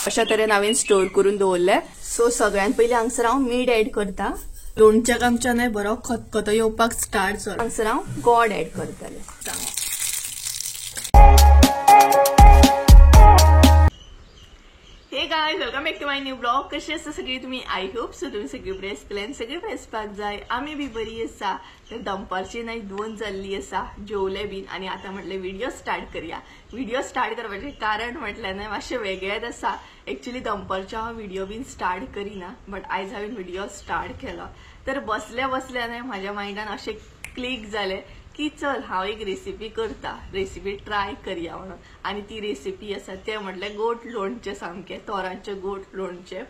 अशा तरेन हांवें स्टोर करून दवरले. सो सगळ्यात पयलीं हांगसर हांव मीठ ऍड करता. लोणच्याक आमच्या न्हय बरो खतखतो येवपाक स्टार्ट जालो. हांगसर हांव गोड ऍड करतले. Hey guys, welcome back to my new blog. कशी आसा सगळी तुम्ही? I hope so तुम्ही सगळी बरी आसतले आनी सगळी बरी आसपाक जाय. आमी बी बरी आसा. तर दनपारची न्हय 2 जाल्ली आसा, जेवले बीन आनी आतां म्हटलें व्हिडिओ स्टार्ट करया. व्हिडिओ स्टार्ट करपाचें कारण म्हटल्यार न्हय मातशें वेगळेंच आसा. एक्चुली दनपारचो हांव व्हिडिओ बीन स्टार्ट करिना, बट आयज हांवें व्हिडिओ स्टार्ट केलो. तर बसल्या बसल्या न्हय म्हाज्या मायंडान अशें क्लिक जालें की चल हांव एक रेसिपी करता, रेसिपी ट्राय करया म्हणून. आनी ती रेसिपी आसा तें म्हटल्यार गोड लोणचें, सामकें तोरांचें गोड लोणचें.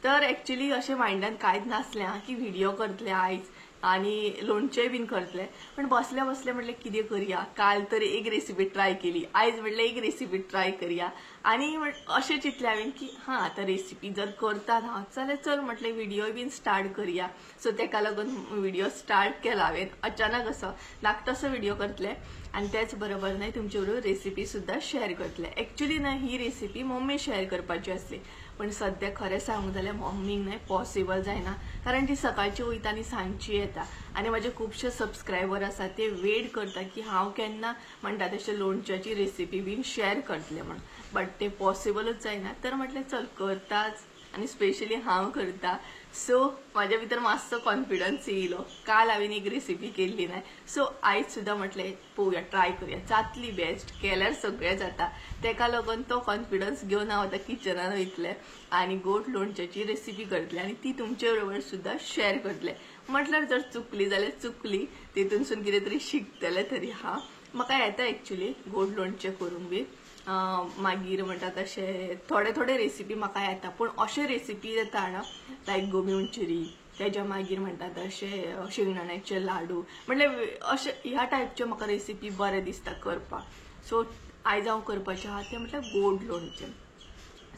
तर एक्चुली अशें मायंडान कांयच नासलें आं की व्हिडिओ करतले आयज आनी लोणचें बीन करतले, पण बसल्या बसल्या म्हटलें कितें करया. काल तर एक रेसिपी ट्राय केली, आयज म्हटलें एक रेसिपी ट्राय करया. आनी अशें चिंतलें हांवें की हां आतां रेसिपी जर करतात हांव जाल्यार चल म्हटलें व्हिडिओ बीन स्टार्ट करया. सो तेका लागून व्हिडिओ स्टार्ट केला हांवें. अचानक असो लागतसो व्हिडिओ करतले आनी तेच बरोबर न्हय तुमचे बरोबर रेसिपी सुद्दां शेअर करतले. एक्चुली न्हय ही रेसिपी मम्मी शेअर करपाची आसली, पण सद्या खरें सांगूं जाल्यार मम्मीक न्हय पॉसिबल जायना, कारण ती सकाळची वयता आनी सांजची येता. आनी म्हाजे खुबशे सबस्क्रायबर आसा ते वेट करता की हांव केन्ना म्हणटा तशें लोणच्याची रेसिपी बीन शेअर करतले म्हणून, बट ते पॉसिबलूच जायना. तर म्हटलें चल करताच, आनी स्पेशली हांव करता. सो म्हाज्या भितर मातसो कॉन्फिडन्स येयलो. काल हांवें एक रेसिपी केल्ली न्हय, सो आयज सुद्दां म्हटलें पळोवया, ट्राय करया, जातली बेस्ट, केल्यार सगळें जाता. तेका लागून तो कॉन्फिडन्स घेवन हांव आतां किचनान वयतलें आनी गोड लोणच्याची रेसिपी करतलें आनी ती तुमचे बरोबर सुद्दां शेअर करतलें. म्हटल्यार जर चुकली जाल्यार चुकली, तेतूनसून कितें तरी शिकतलें तरी. हांव म्हाका येता एक्चुली गोड लोणचें करूंक बी, मागीर म्हणटा तशें थोडे थोडे रेसिपी म्हाका येता, पूण अशे रेसिपी येता ना लायक गोबी मंचुरी, तेज्या मागीर म्हणटा तशें शेंगदाण्याचे लाडू, म्हटल्यार अशे ह्या टायपचे म्हाका रेसिपी बरें दिसता करपाक. सो आयज हांव करपाचें आहा तें म्हटल्यार गोड लोणचें.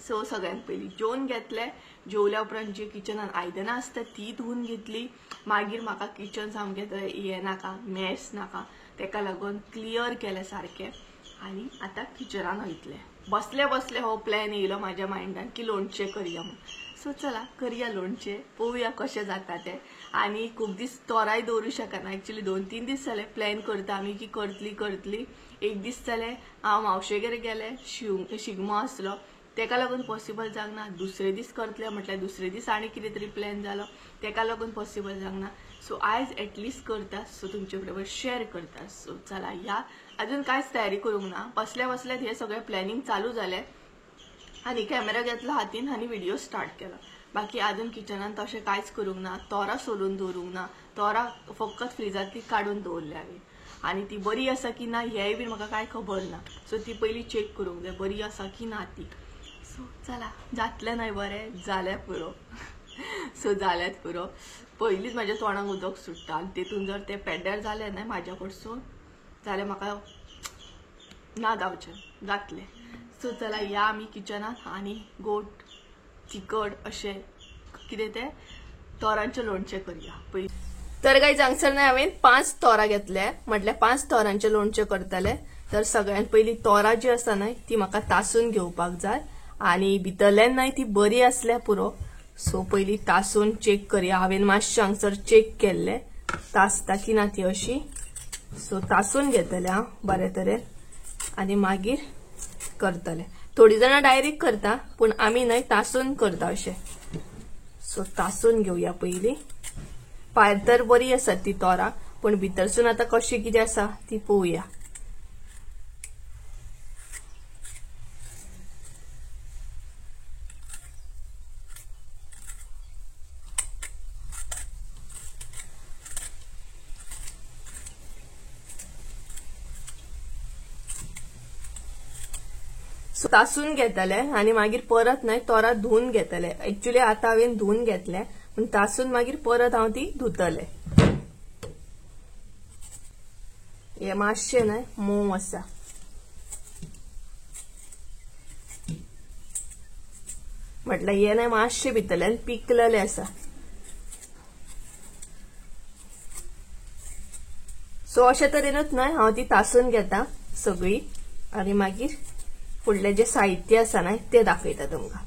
सो सगळ्यात पयलीं जेवन घेतलें. जेवल्या उपरांत जी किचनान आयदनां आसता ती धुवन घेतली. मागीर म्हाका किचन सामकें हें नाका, मॅस नाका, तेका लागून क्लियर केलें सारकें. आनी आतां किचनान वयतलें. बसले बसले हो प्लॅन येयलो म्हाज्या मायंडान की लोणचें करया म्हणून. सो चला करया लोणचें, पळोवया कशें जाता तें. आनी खूब दीस तोराय दवरूं शकना. एक्चुली 2-3 दीस जाले प्लॅन करता आमी की करतली करतली. एक दीस जालें हांव मावशेगेर गेलें, शिगमो आसलो, तेका लागून पॉसिबल जावंक ना. दुसरे दीस करतले म्हटल्यार दुसरे दीस आनी कितें तरी प्लॅन जालो, तेका लागून पॉसिबल जावंक ना. सो आयज एटलिस्ट करता, सो तुमचे बरोबर शेअर करता. सो चला ह्या अजून कांयच तयारी करूंक ना, बसल्या बसल्यात हे सगळें प्लॅनिंग चालू जालें आनी कॅमेरा घेतलो हातीन आनी व्हिडिओ स्टार्ट केलो. बाकी अजून किचनान तशें कांयच करूंक ना, तोरां सोलून दवरूंक ना, तोरां फकत फ्रिजांतली काडून दवरल्या हांवें. आनी ती बरी आसा की ना हेंय बीन म्हाका कांय खबर ना. सो ती पयलीं चॅक करूंक जाय बरी आसा की ना ती. सो चला जातलें न्हय बरें जाल्यार पुरो. सो जाल्यार पुरो. पयलींच म्हाज्या तोंडाक उदक सुट्टा आनी तेतून जर तें पेड्ड्यार जालें न्हय म्हाज्या कडसून जाल्यार म्हाका ना जावचें, जातलें. सो चला या आमी किचनान आनी गोड तिखट अशें कितें तें तोरांचें लोणचें करया पयलीं. तर गायज हांगसर न्हय हांवें 5 तोरां घेतले, म्हटल्यार 5 तोरांचें लोणचें करतले. तर सगळ्यात पयलीं तोरां जी आसा न्हय ती म्हाका तासून घेवपाक जाय आनी भितरल्यान न्हय ती बरी आसल्यार पुरो. सो पयलीं तासून चॅक करया. हांवें मातशें हांगसर चॅक केल्लें तासता की ना ती अशी. सो तासून घेतलें हांव बरे तरेन आनी मागीर करतलें. थोडीं जाणां डायरेक्ट करता, पूण आमी न्हय तासून करता अशें. सो तासून घेवया पयलीं. भायर तर बरी आसा ती तोरां, पूण भितरसून आतां कशें कितें आसा ती पळोवया. सो तासून घेतले आनी मागीर परत न्हय तोरां धुवन घेतले. एक्चुली आतां हांवें धुवन घेतले, पूण तासून मागीर परत हांव ती धुतले. हे मातशें न्हय मोव आसा. म्हटल्यार हे न्हय मातशें भितरल्यान पिकलेलें आसा. सो अशे तरेनूच न्हय हांव ती तासून घेता सगळी आनी मागीर फुडलें जें साहित्य आसा न्हय तें दाखयता तुमकां.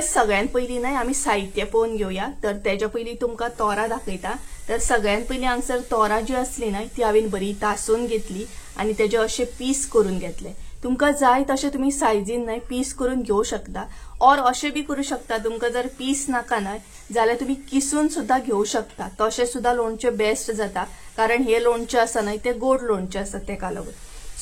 गायज सगळ्यात पयलीं न्हय आमी साहित्य पळोवन घेवया. तर तेज्या पयलीं तुमकां तोरां दाखयता. तर सगळ्यात पयलीं हांगसर तोरां जी आसली न्हय ती हांवें बरी तासून घेतली आनी तेजे अशे पीस करून घेतले. तुमकां जाय तशें तुमी सायजीन न्हय पीस करून घेवं शकता ऑर अशें बी करूं शकता. तुमकां जर पीस नाका न्हय जाल्यार तुमी किसून सुद्दां घेवं शकता. तशें सुद्दां लोणचें बेस्ट जाता कारण हे लोणचें आसा न्हय तें गोड लोणचें आसा तेका लागून.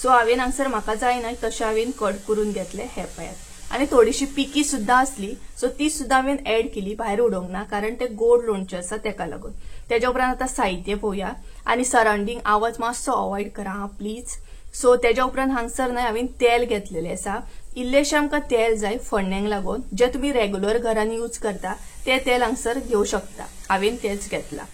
सो हांवें हांगसर म्हाका जाय न्हय तशें हांवें कट करून घेतलें हे पळयात. आनी थोडीशी पिकी सुद्दां आसली सो ती सुद्दां हांवें एड केली, भायर उडोवंक ना कारण ते गोड लोणचें आसा तेका लागून. तेज्या उपरांत आतां साहित्य पळोवया आनी सरावंडींग आवाज मातसो अवॉयड करा हा प्लीज. सो तेज्या उपरांत हांगसर न्हय हांवें तेल घेतलेलें आसा. इल्लेशें आमकां तेल जाय फोडण्यांक लागून, जें तुमी रेगुलर घरान यूज करता तें तेल हांगसर घेवं शकता. हांवें तेच घेतलां.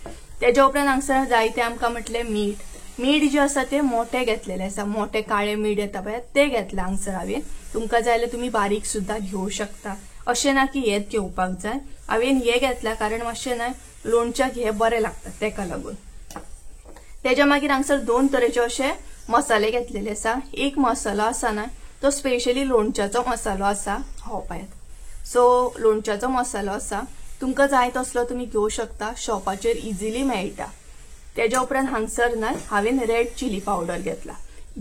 तेज्या उपरांत हांगसर जाय तें आमकां म्हटलें मीठ. मीठ जें आसा तें मोटें घेतलेलें आसा, मोटें काळें मीठ येता पळय तें घेतलां हांगसर हांवें. तुमकां जाय जाल्यार तुमी बारीक सुद्दां घेवं शकता, अशें ना की हेंच घेवपाक जाय. हांवें हें घेतलां कारण मातशें न्हय लोणच्याक हें बरें लागता तेका लागून. तेज्या मागीर हांगसर दोन तरेचे अशे मसाले घेतलेले आसा. एक मसालो आसा न्हय तो स्पेशली लोणच्याचो मसालो आसा, हो पळयात. सो लोणच्याचो मसालो आसा, तुमकां जाय तसलो तुमी घेवं शकता, शॉपाचेर इजिली मेळटा. तेज्या उपरांत हांगसर न्हय हांवें रेड चिली पावडर घेतला.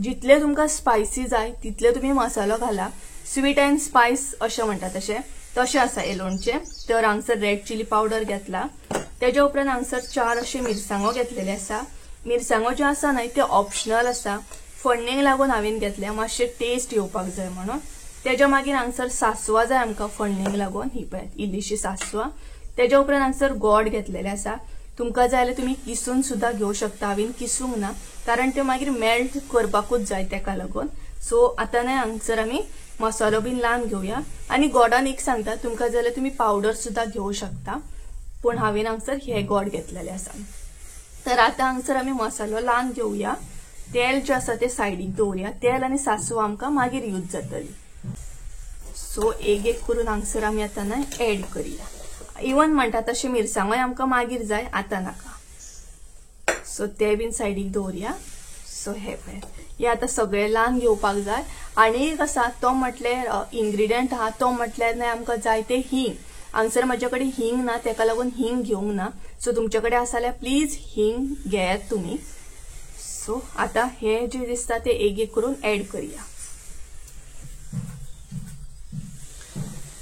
जितले तुमकां स्पायसी जाय तितले तुमी मसालो घाला. स्वीट अँड स्पायस अशें म्हणटा तशें तशें आसा हें लोणचें. तर हांगसर रेड चिली पावडर घेतला. तेज्या उपरांत हांगसर 4 अशे मिरसांगो घेतलेले आसा. मिरसांगो ज्यो आसा न्हय ते ऑप्शनल आसा, फोडणेक लागून हांवें घेतल्या, मातशें टेस्ट येवपाक जाय म्हणून. तेज्या मागीर हांगसर सासवां जाय आमकां फोडणेक लागून, ही पळयात इल्लीशी सासवां. तेज्या उपरांत हांगसर गोड घेतलेलें आसा. तुमकां जाय जाल्यार तुमी किसून सुद्दां घेवं शकता. हांवें किसूंक ना कारण ते मागीर मेल्ट करपाकूच जाय तेका लागून. सो आतां न्हय हांगसर आमी मसालो बीन लावन घेवया. आनी गोडान एक सांगता, तुमकां जाय जाल्यार तुमी पावडर सुद्दां घेवं शकता, पूण हांवें हांगसर हे गोड घेतलेले आसा. तर आतां हांगसर आमी मसालो लावन घेवया. तेल जें आसा तें सायडीक दवरया. तेल आनी सासवां आमकां मागीर यूज जातली. सो एक एक करून हांगसर आमी आतां न्हय एड करया. इवन म्हणटा तशें मिरसांगोय आमकां मागीर जाय, आतां नाका. सो ते बीन सायडीक दवरया. सो हे पळय हे आतां सगळें लावन घेवपाक जाय. आनी एक आसा तो म्हटल्यार इन्ग्रिडियंट आहा तो म्हटल्यार न्हय आमकां जाय ते हिंग. हांगसर म्हजे कडेन हिंग ना तेका लागून हिंग घेवंक ना. सो तुमचे कडेन आसा जाल्यार प्लीज हिंग घेयात तुमी. सो आतां हे जे दिसता ते एक एक करून एड करया.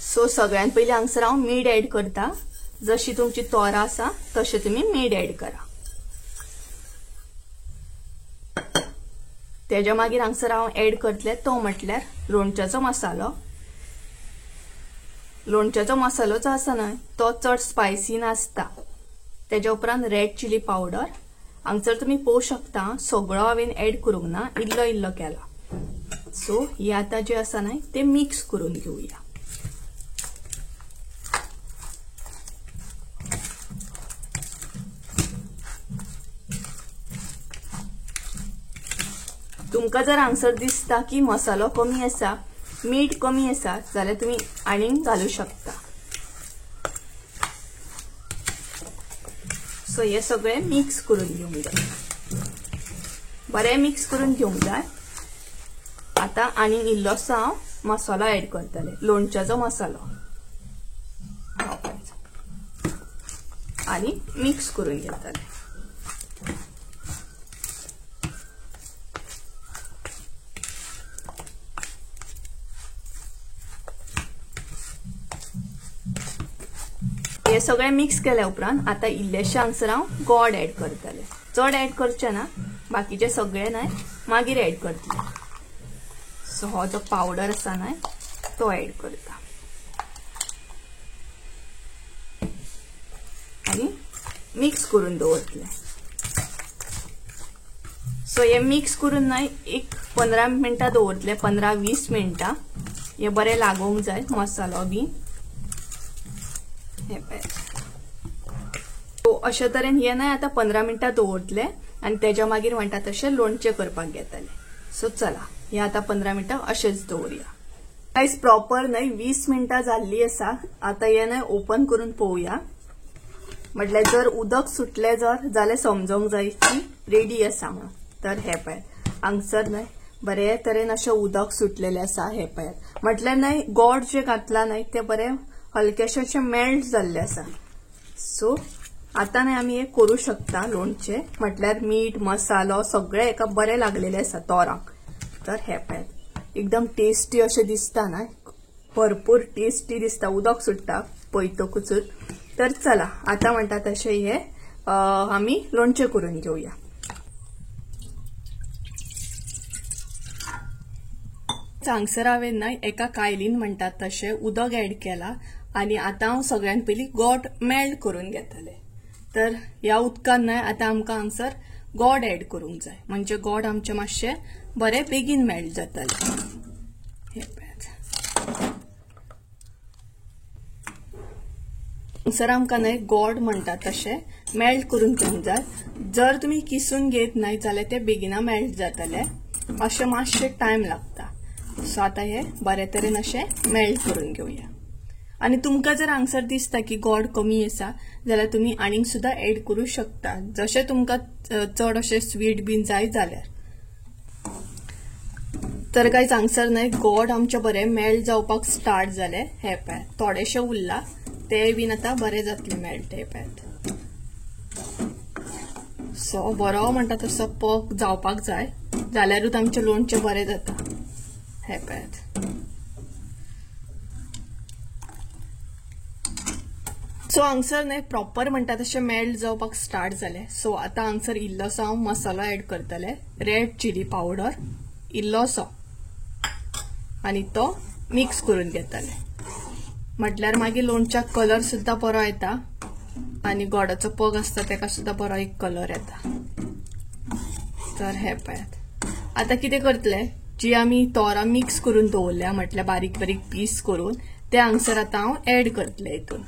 सो सगळ्यात पयलीं हांगसर हांव मीठ एड करता. जशी तुमची तोरां आसा तशें तुमी मीठ एड करा. तेज्या मागीर हांगसर हांव एड करतलें तो म्हटल्यार लोणच्याचो मसालो. लोणच्याचो मसालो जो आसा न्हय तो चड स्पायसी नासता. तेज्या उपरांत रेड चिली पावडर हांगसर तुमी पळोवंक शकता. सगळो हांवें एड करूंक ना, इल्लो इल्लो केला. सो हे आतां जें आसा न्हय तें मिक्स करून घेवया. तुमकां जर हांगसर दिसता की मसालो कमी आसा, मीठ कमी आसा जाल्यार तुमी आनीक घालूं शकता. सो हे सगळें मिक्स करून घेवंक जाय, बरें मिक्स करून घेवंक जाय. आतां आनीक इल्लोसो हांव मसालो एड करतलें, लोणच्याचो मसालो, आनी मिक्स करून घेतलें. हे सगळें मिक्स केल्या उपरांत आतां इल्लेशें हांगसर हांव गोड एड करतलें. चड एड करचें ना, बाकीचे सगळे न्हय मागीर एड करतलें. सो हो जो पावडर आसा न्हय तो एड करता आनी मिक्स करून दवरतलें. सो हे मिक्स करून न्हय एक 15 मिनटां दवरतलें, 15-20 मिनटां. हे बरें लागोंक जाय मसालो बी. हे पळय अशे तरेन हे न्हय आतां 15 मिनटां दवरतले आनी तेज्या मागीर म्हणटा तशें लोणचें करपाक घेतले. सो चला हे आतां 15 मिनटां अशेंच दवरया. गायस प्रॉपर न्हय 20 मिनटां जाल्ली आसा. आतां हे न्हय ओपन करून पळोवया. म्हटल्यार जर उदक सुटलें जर जाल्यार समजोंक जाय की रेडी आसा म्हणून. तर हे पळय हांगसर न्हय बरे तरेन अशें उदक सुटलेलें आसा. हे पळयात म्हटल्यार न्हय गोड जें घातलां न्हय तें बरें हलकेशें अशें मेल्ट जाल्लें आसा. सो आतां न्हय आमी हें करूं शकता लोणचें, म्हटल्यार मीठ मसालो सगळें एका बरें लागलेलें आसा तोरांक. तर हें पळयात एकदम टेस्टी अशें दिसता न्हय, भरपूर टेस्टी दिसता, उदक सुट्टा पळयतकूच. तर चला आतां म्हणटा तशें हे आमी लोणचें करून घेवया. हांगसर हांवें न्हय एका कायलीन म्हणटात तशें उदक एड केला आनी आतां हांव सगळ्यान पयलीं गोड मेल्ट करून घेतलें. तर ह्या उदकान न्हय आतां आमकां हांगसर गोड एड करूंक जाय, म्हणजे गोड आमचें मातशें बरें बेगीन मेल्ट जातलें. हें पळयात हांगसर आमकां न्हय गोड म्हणटात तशें मेल्ट करून घेवंक जाय. जर तुमी किसून घेत न्हय जाल्यार ते बेगिना मेल्ट जातले, अशें मातशें टायम लागता. सो आतां हे बरे तरेन अशें मेल्ट करून घेवया. आनी तुमकां जर हांगसर दिसता की गोड कमी आसा जाल्यार तुमी आनीक सुद्दां एड करूं शकता, जशें तुमकां चड अशें स्वीट बीन जाय जाल्यार. तर कांय हांगसर न्हय गोड आमचें बरें मेल्ट जावपाक स्टार्ट जालें. हें पळयात थोडेशें उरलां तें बीन आतां बरें जातलें मेल्ट. हें पळयात सो बरो म्हणटा तसो पक जावपाक जाय जाल्यारूच आमचें लोणचें बरें जाता. हें पळयात सो हांगसर न्हय प्रॉपर म्हणटा तशें मेल्ट जावपाक स्टार्ट जालें. सो आतां हांगसर इल्लोसो हांव मसालो एड करतलें, रेड चिली पावडर इल्लोसो, आनी तो मिक्स करून घेतलें. म्हटल्यार मागीर लोणच्याक कलर सुद्दां बरो येता आनी गोडाचो पग आसता तेका सुद्दां बरो एक कलर येता. तर हें पळयात आतां कितें करतलें, जी आमी तोरां मिक्स करून दवरल्या म्हटल्यार बारीक बारीक पीस करून ते हांगसर आतां हांव एड करतलें हितून.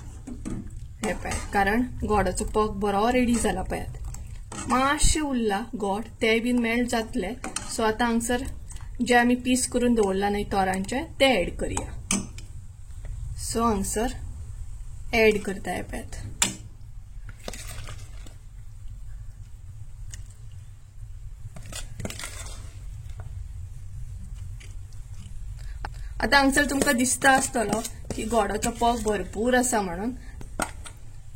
हें पळयात कारण गोडाचो पग बरो रेडी जाला. पळयात मातशें उरला गोड, तें बीन मेल्ट जातलें. सो आतां हांगसर जे आमी पीस करून दवरला न्हय तोरांचे ते एड करया. सो हांगसर एड करता. हें पळयात आतां हांगसर तुमकां दिसता आसतलो की गोडाचो पग भरपूर आसा म्हणून,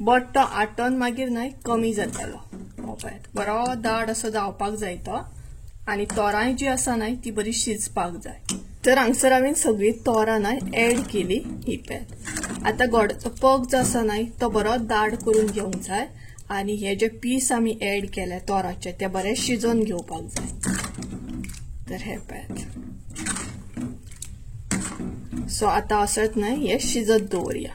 बट तो आटोन मागीर न्हय कमी जातलो. हो पळयात बरो दाट असो जावपाक जाय तो, आनी तोरांय जी आसा न्हय ती बरी शिजपाक जाय. तर हांगसर हांवें सगळीं तोरां न्हय एड केली. ही पळयात आतां गोडाचो पग जो आसा न्हय तो बरो दाट करून घेवंक जाय आनी हे जे पीस आमी एड केले तोराचे ते बरे शिजोवन घेवपाक जाय. तर हे पळयात सो आतां असोच न्हय हे शिजत दवरया.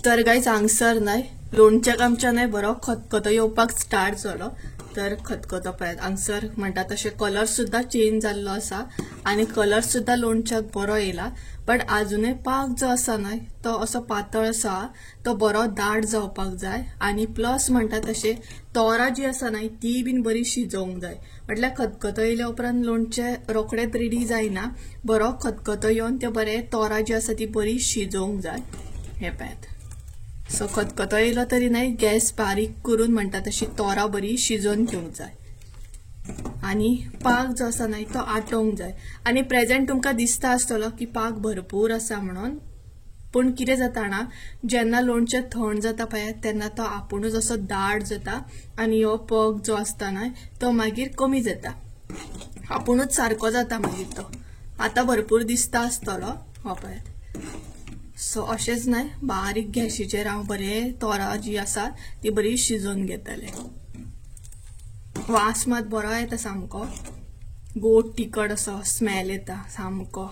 तर गायज हांगसर न्हय लोणच्याक आमच्या न्हय बरो खतखतो येवपाक स्टार्ट जालो. तर खतखतो पळयात हांगसर म्हणटा तशें कलर सुद्दां चेंज जाल्लो आसा आनी कलर सुद्दां लोणच्याक बरो येयला. बट आजुनय पाक जो आसा न्हय तो असो पातळ आसा, तो बरो दाट जावपाक जाय आनी प्लस म्हणटा तशें तोरां जी आसा न्हय ती बीन बरी शिजोवंक जाय. म्हटल्यार खतखतो येयल्या उपरांत लोणचें रोखडेंच रेडी जायना, बरो खतखतो येवन ते बरें तोरां जी आसा ती बरी शिजोवंक जाय. हें पळयात सो खतखतो येयलो तरी न्हय गॅस बारीक करून म्हणटा तशी तोरां बरी शिजोवन घेवंक जाय आनी पाक जो आसा न्हय तो आटोवंक जाय. आनी प्रेजेंट तुमकां दिसता आसतलो की पाक भरपूर आसा म्हणून, पूण कितें जाता ना जेन्ना लोणचें थंड जाता पळयात तेन्ना तो आपुणूच असो दाट जाता आनी हो पग जो आसता न्हय तो मागीर कमी जाता, आपुणूच सारको जाता मागीर तो. आतां भरपूर दिसता आसतलो. हो पळयात सो अशेंच न्हय बारीक गॅशीचेर हांव बरें तोरां जी आसा ती बरी शिजोवन घेतलें. वास मात बरो येता सामको, गोड तिखट असो स्मेल येता सामको.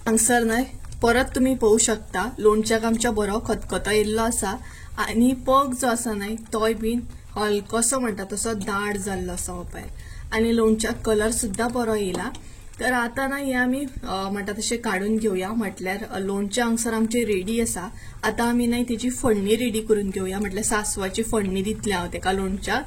हांगसर न्हय परत तुमी पळोवंक शकता लोणच्याक आमच्या बरो खतखतो येयल्लो आसा आनी पग जो आसा न्हय तोय बीन हलकोसो म्हणटा तसो दाट जाल्लो आसा. हो पळय आनी लोणच्याक कलर सुद्दां बरो येयला. तर आतां ना हे आमी म्हणटा तशें काडून घेवया. म्हटल्यार लोणचें हांगसर आमचें रेडी आसा. आतां आमी न्हय तेजी फोडणी रेडी करून घेवया. म्हटल्यार सांसवाची फोडणी दितले हांव तेका लोणच्याक.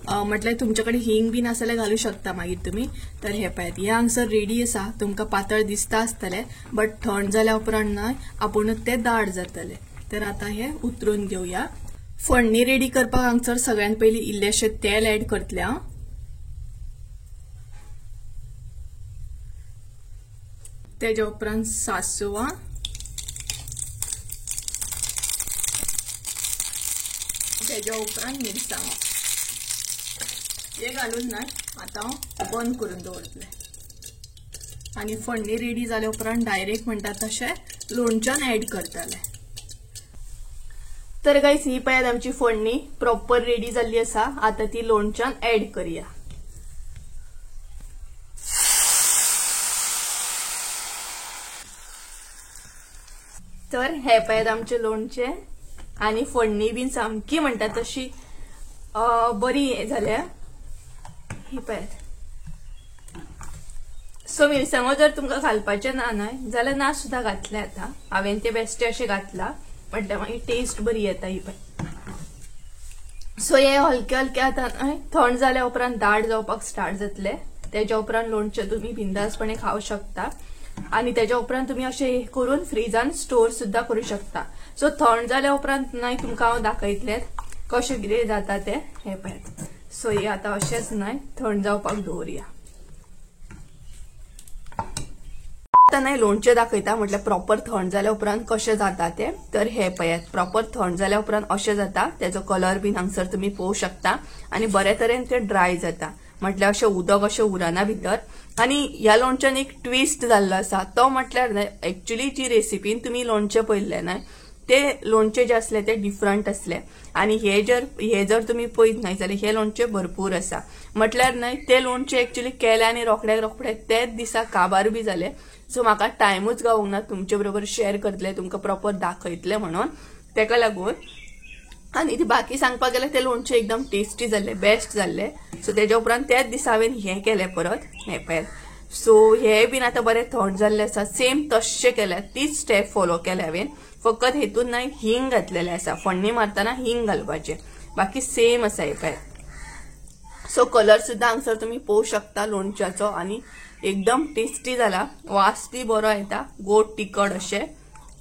म्हटल्यार तुमचे कडेन हिंग बीन आसा जाल्यार घालूं शकता मागीर तुमी. तर हे पळयात हें हांगसर रेडी आसा. तुमकां पातळ दिसता आसतलें, बट थंड जाल्या उपरांत न्हय आपुणूच तें दाट जातलें. तर आतां हे उतरून घेवया. फोडणी रेडी करपाक हांगसर सगळ्यात पयलीं इल्लेशें तेल ऍड करतलें हांव. तेज्या उपरांत सासवां, तेज्या उपरांत मिरसांगो हे घालून ना आतां हांव बंद करून दवरतलें. आनी फोडणी रेडी जाल्या उपरांत डायरेक्ट म्हणटा तशें लोणच्यान ऍड करतलें. तर गायस ही पळयात आमची फोडणी प्रॉपर रेडी जाल्ली आसा. आतां ती लोणच्यान ऍड करया. तर हे पळयात आमचें लोणचें आनी फोडणी बीन सामकी म्हणटा तशी बरी जाल्या. ही पळयात. सो मिरसांगो जर तुमकां घालपाचें ना न्हय जाल्यार ना सुद्दां घातलें. आतां हांवें तें बेश्टें अशें घातलां म्हटल्यार मागीर टेस्ट बरी येता. ही पळय. सो हे हलके हलके आतां न्हय थंड जाल्या उपरांत दाट जावपाक स्टार्ट जातले. तेज्या उपरांत लोणचें तुमी बिंदासपणे खावंक शकता आनी तेज्या उपरांत तुमी अशें करून फ्रिजान स्टोर सुद्दां करूं शकता. सो थंड जाल्या उपरांत न्हय तुमकां हांव दाखयतलें कशें कितें जाता तें. हें पळयात. सो हे आतां अशेंच न्हय थंड जावपाक दवरया. आतां न्हय लोणचें दाखयता म्हटल्यार प्रॉपर थंड जाल्या उपरांत कशें जाता तें. तर हे पळयात प्रॉपर थंड जाल्या उपरांत अशें जाता. तेजो कलर बीन हांगसर तुमी पळोवंक शकता आनी बरे तरेन तें ड्राय जाता. म्हटल्यार अशें उदक अशें उरना भितर. आनी ह्या लोणच्यान एक ट्विस्ट जाल्लो आसा तो म्हटल्यार न्हय एक्चुली जी रेसिपीन तुमी लोणचें पळयल्लें न्हय ते लोणचें जे आसले ते डिफरंट आसले आनी हे जर तुमी पळयत न्हय जाल्यार हे लोणचें भरपूर आसा. म्हटल्यार न्हय ते लोणचें एक्चुली केलें आनी रोखड्याक रोखडे तेच दिसा काबार बी जाले. सो म्हाका टायमूच गावूंक ना तुमचे बरोबर शेअर करतले, तुमकां प्रॉपर दाखयतले म्हणून तेका लागून. आनी ती बाकी सांगपाक गेल्यार ते लोणचें एकदम टेस्टी जाल्लें, बेस्ट जाल्लें. सो तेज्या उपरांत त्याच दिसा हांवें हें केलें परत. हें पळयात. सो हे बीन आतां बरें थंड जाल्लें आसा. सेम तश्शें केल्या, तीच स्टेप फॉलो केल्या हांवें. फकत हेतून न्हय हिंग घातलेलें आसा. फोडणी मारतना हिंग घालपाचें, बाकी सेम आसा. हे पळयात. सो कलर सुद्दां हांगसर तुमी पळोवंक शकता लोणच्याचो आनी एकदम टेस्टी जाला. वास बी बरो येता, गोड तिखट अशें.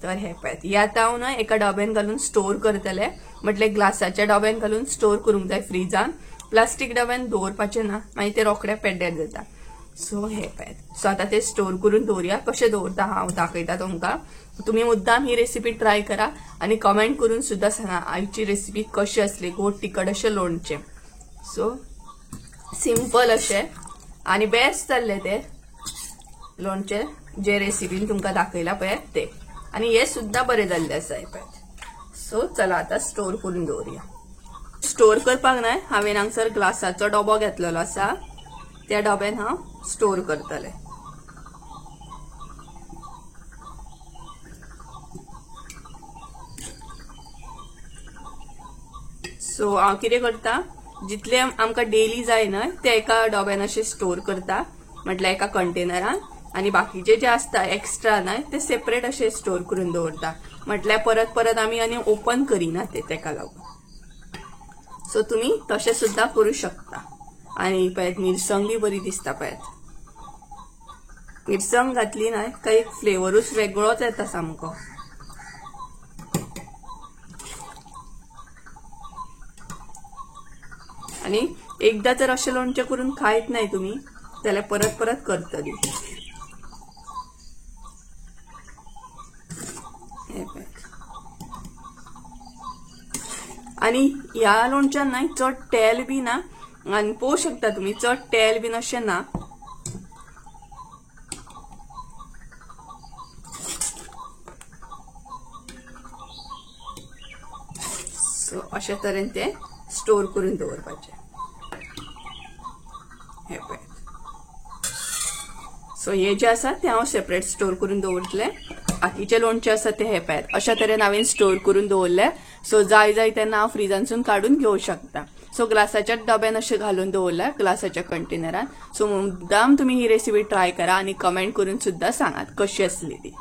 तर हे पळयात. हे आतां हांव न्हय एका डब्यान घालून स्टोर करतलें. म्हटल्यार ग्लासाच्या डब्यान घालून स्टोर करूंक जाय फ्रिजान. प्लास्टीक डब्यान दवरपाचें ना, मागीर ते रोखडे पेड्ड्यार जाता. सो हे पळयात. सो आतां ते स्टोर करून दवरया. कशें दवरता हांव दाखयता तुमकां. तुमी मुद्दाम ही रेसिपी ट्राय करा आनी कमेंट करून सुद्दां सांगा आयची रेसिपी कशी आसली, गोड तिखट अशें लोणचें. सो सिंपल अशें आनी बेस्ट जाल्लें तें लोणचें जे रेसिपीन तुमकां दाखयलां पळयात तें. आनी हे सुद्दां बरें जाल्लें आसा. हे पळयात. सो चला आतां स्टोर करून दवरया. स्टोर करपाक न्हय हांवें हांगसर ग्लासाचो डबो घेतलेलो आसा. त्या डब्यान हांव स्टोर करतलें. सो हांव कितें करता, जितले आमकां डेली जाय न्हय ते एका डब्यान अशें स्टोर करता, म्हटल्यार एका कंटेनरान. आनी बाकीचे जे आसता एक्स्ट्रा न्हय ते सेपरेट अशें स्टोर करून दवरता. म्हटल्यार परत परत आमी आनी ओपन करिना ते, तेका लागून. सो तुमी तशें सुद्दां करूं शकता. आनी पळयात मिरसांग बी बरी दिसता. पळयात मिरसांग घातली न्हय काय एक फ्लेवरूच वेगळोच येता सामको. आनी एकदां जर अशें लोणचें करून खायत न्हय तुमी जाल्यार परत परत करतली. आनी ह्या लोणच्यान न्हय चड तेल बी ना आनी पळोवंक शकता तुमी चड तेल बीन अशें ना. सो अशे तरेन ते स्टोर करून दवरपाचें. हे पळयात. सो हे जे आसा ते हांव सेपरेट स्टोर करून दवरतलें. बाकीचे लोणचे आसा ते हे पळयात अशा तरेन हांवें स्टोर करून दवरले. सो जाय जाय तेन्ना हांव फ्रिजानसून काडून घेवंक शकता. सो ग्लासाच्या डब्यान अशें घालून दवरला, ग्लासाच्या कंटेनरान. सो मुद्दाम तुमी ही रेसिपी ट्राय करा आनी कमेंट करून सुद्दां सांगात कशी आसली ती.